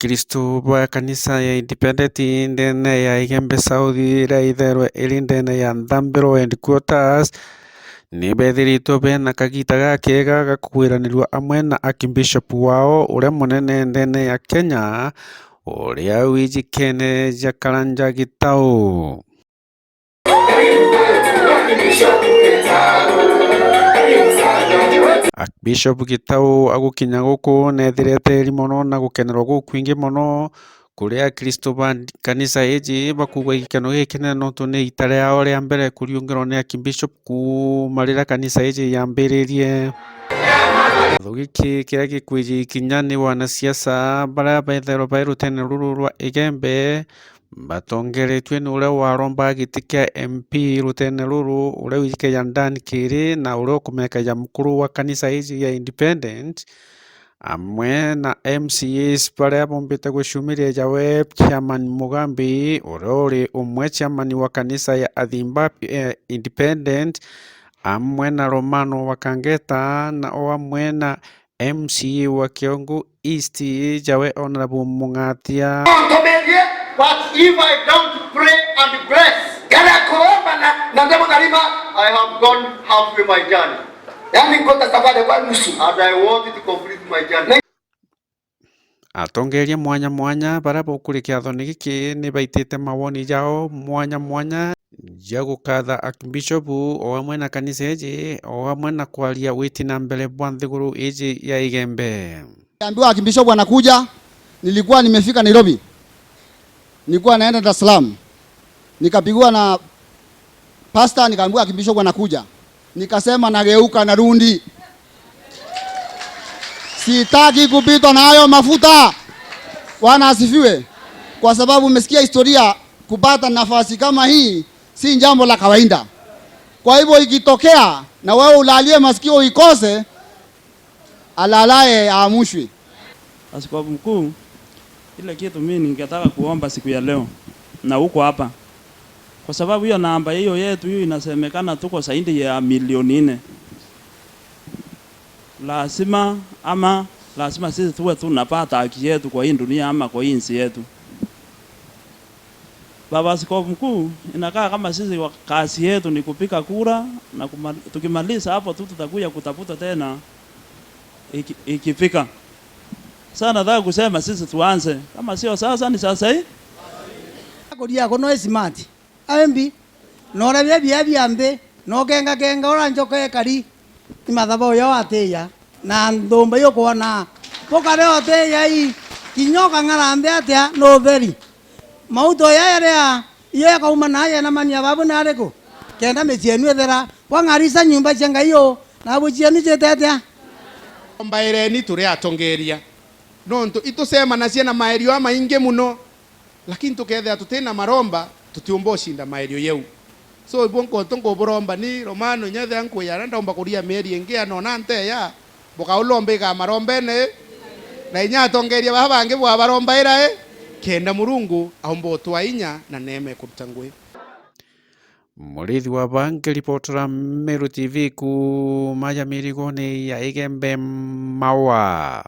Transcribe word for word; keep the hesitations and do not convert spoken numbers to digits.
Akristu ba kanisa ya Independent ndene ya Igembe South, iria itherwe iri ndene ya Nthambiro Headquarters, ni bethiritwe bena kagita gakega ga kugwiranirua amwe na Archbishop wao uria munene ndene ya Kenya, uria wijikene ja Karanja Gitau. Archbishop Gitau agukinya guku neethirete eri mono na gukenerwa gukwingi mono kuri Akristu ba kanisa iji, bakuugwa gikeno gikinene nontu ni iita riao ria mbere kuriungirwa ni Archbishop kuuma riria kanisa iji yambiririe. Githo giki kiria gikwiji ikinya ni wanasiasa baria bethairwa bai rutene ruru rwa Igembe, batongeretue ni uria warombaga giti kia M P rutene ruru, uria wiji keja Dan Kiri, na uria ukumekeja mukuru wa kanisa iji ya Independent, amwe na M C As baria bombite guciumiria jawe, Chairman Mugambi, uria uri umwe chairman wa kanisa ya Athimba, eh, Independent, amwe na Romano wa Kangeta, na o amwe na M C A wa Kiongu East, jawe Honorable Mung'atia. Ntomerie, but if I don't pray and bless, kana kuromba na, na ndamutharima, I have gone halfway my journey. Yani, ngota safari kwa nusu. And I want to complete my journey. Atongeria mwanya mwanya baria baukuri kiathone giki ni baitite mawoni jao mwanya mwanya ja gukatha Archbishop o amwe na kanisa iji, o amwe na kwaria witi na mbere bwa nthiguru iji ya Igembe. Niliambiwa Archbishop anakuja, nilikuwa nimefika Nairobi. Nilikuwa naenda Dar es Salaam. Nikapigiwa na pastor, nikaambiwa Archbishop anakuja. Nikasema, "Nageuka, narudi. Sitaki kupitwa na hayo mafuta." Bwana asifiwe. Kwa sababu umesikia historia, kupata nafasi kama hii si jambo la kawaida. Kwa hivyo ikitokea na wewe ulalie masikio ikose, alalaye aamushwe. Askofu Mkuu, ile kitu mimi ningetaka kuomba siku ya leo, na uko hapa, kwa sababu hiyo namba hiyo yetu hiyo inasemekana tuko zaidi ya milioni nne. Lazima, ama lazima sisi tuwe tunapata haki yetu kwa hii dunia ama kwa hii nchi yetu. Baba Askofu Mkuu, inakaa kama sisi wa-, kazi yetu ni kupiga kura na kuma-, tukimaliza hapo tu tutakuja kutafuta tena iki-, ikifika. Sasa nataka kusema sisi tuanze, kama sio sasa ni sasa hii. Kuria kuno smart. Aembi, na uria bia bia bia nthi, na ukengakenga uria njoka ikari, ni mathabu uyo atiya, na nthumba iyo kwona. Bukare utiya ii, kinya ukang'ara nthi atia, ni utheri. Mauto yaya ria, iyo yakauma na yena mania babu ni ariku? Kenda micii yenu ithera, bwang'arisa nyumba cia Ngai uu, nabu cienu ciite atia? Ombaireni turi atongeria, nontu itucemanagia na maerio amaingi mono. Lakini tukethira tutina maromba, tutiumba ucinda maerio yeu. So, ibu nkotu nkuburomba ni, Romano, inya ethira nkwiyara ndaumba kuria mieri ingi ya nona nteya, bukaulomba iga marombene, na inya atongeria baa bangi bwabarombaira i, kenda Murungu aumba utwa inya na neema ikuruta ngugi. Murithi wa Bangi, ripotera Meru T V kuuma ya mirigone ya Igembe Maua.